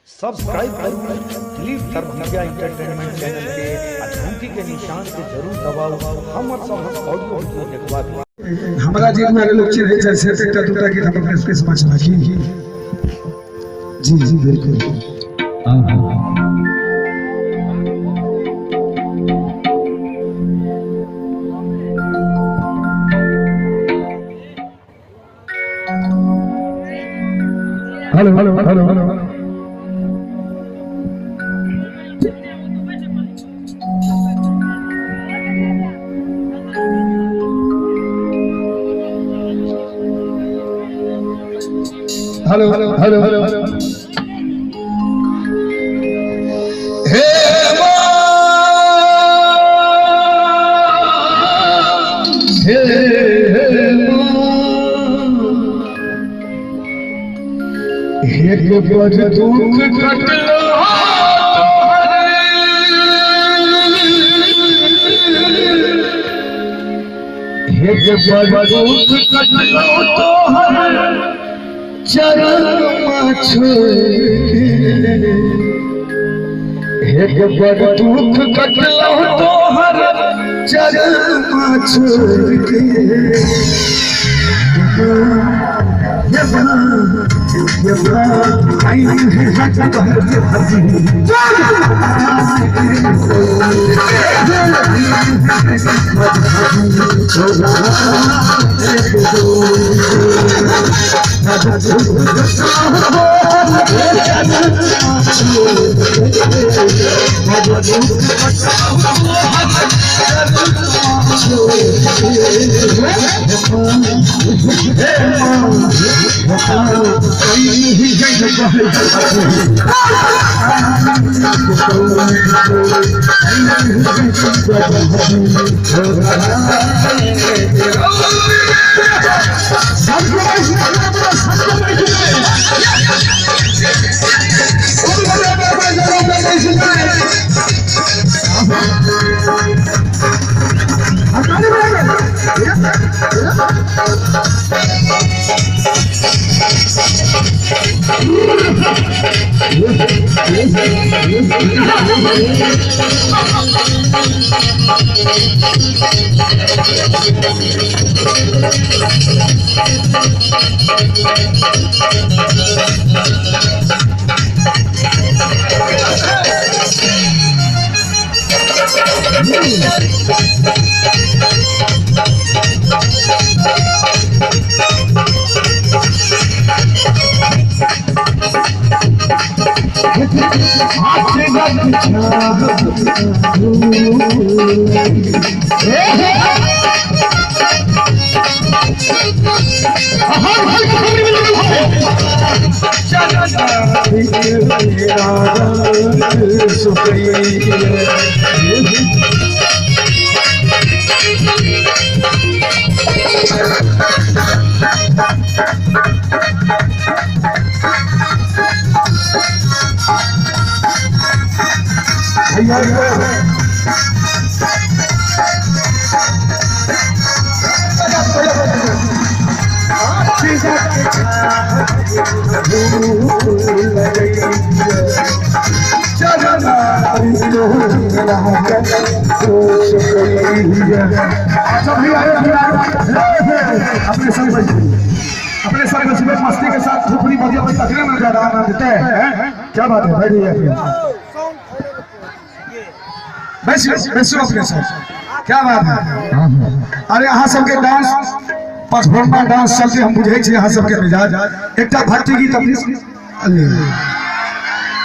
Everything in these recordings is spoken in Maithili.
सब्सक्राइब करू दिलीप दरभंगिया एंटरटेनमेंट चैनल के आ घंटी के निशान के जरूर दबाउ हमर सभक ऑडियो वीडियो देखबाक लेल। हमरा जे दुआरे लोक चिन्है छै से एकटा दूटा गीत हम अपने सबके समक्ष राखी। जी जी बिल्कुल। Hello hello hello hello. Hello hello hello. हे हे एक पर दुख कटलो एक पर दुख कटलो तोहर चरण एक पर दुख कटलो तोहर चरण छोड़ के अपने सब बच्चे मस्ती के साथ थोपड़ी बजे तकने में ज्यादा आनंद देते हैं। क्या बात है, बैठिए अपने सब। क्या बात है। अरे अहाँ सबके डांस पचभरमा डांस चलते हम बुझे छी अहाँ सबके मिजाज। एकटा भक्ति गीत अपने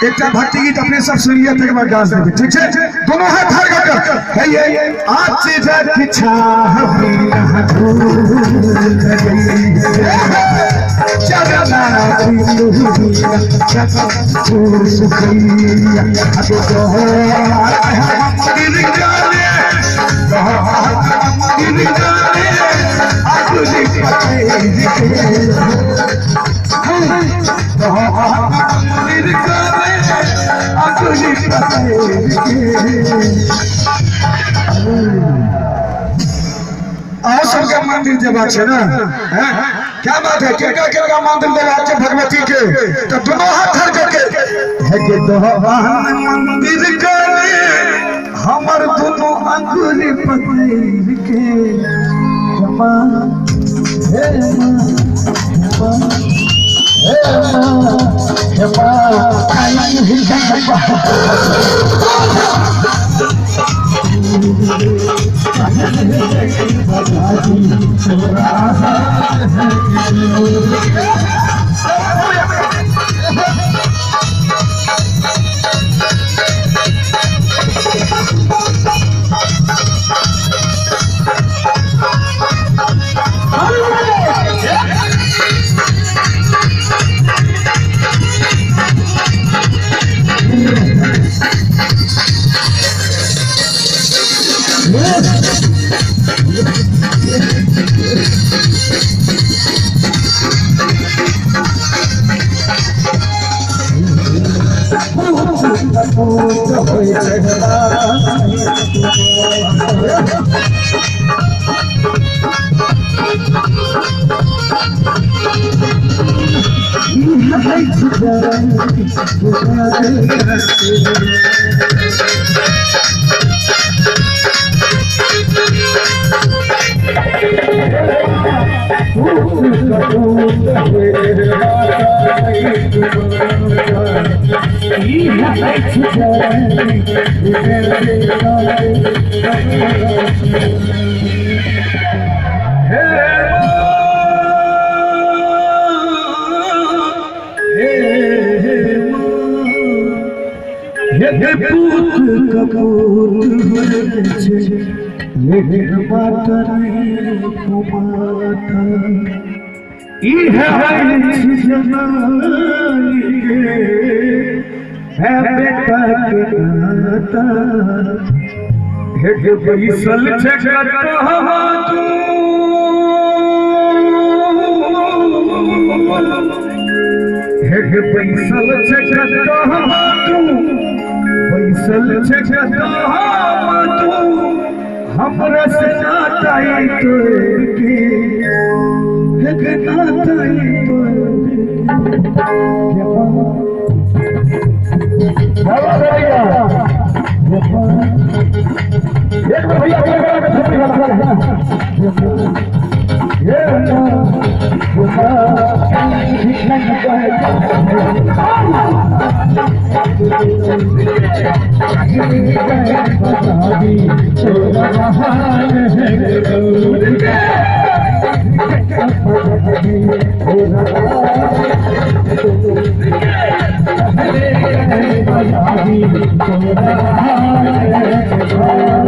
एकटा भक्ति गीत अपने सब सुनिए तकर बाद डांस देबै, ठीक छै? दोनों हाथ धर कर कहिए आज सबके मंदिर जेबाक छै ना, क्या बात है। किनका किनका मंदिर जेबाक छै भगवती के, तो दोनों हाथ धर करके हे के दोहन मंदिर करे हमर दोनों अंगुरी पकड़ के हे मां हे मां हे मां हे मां आई ही Oh,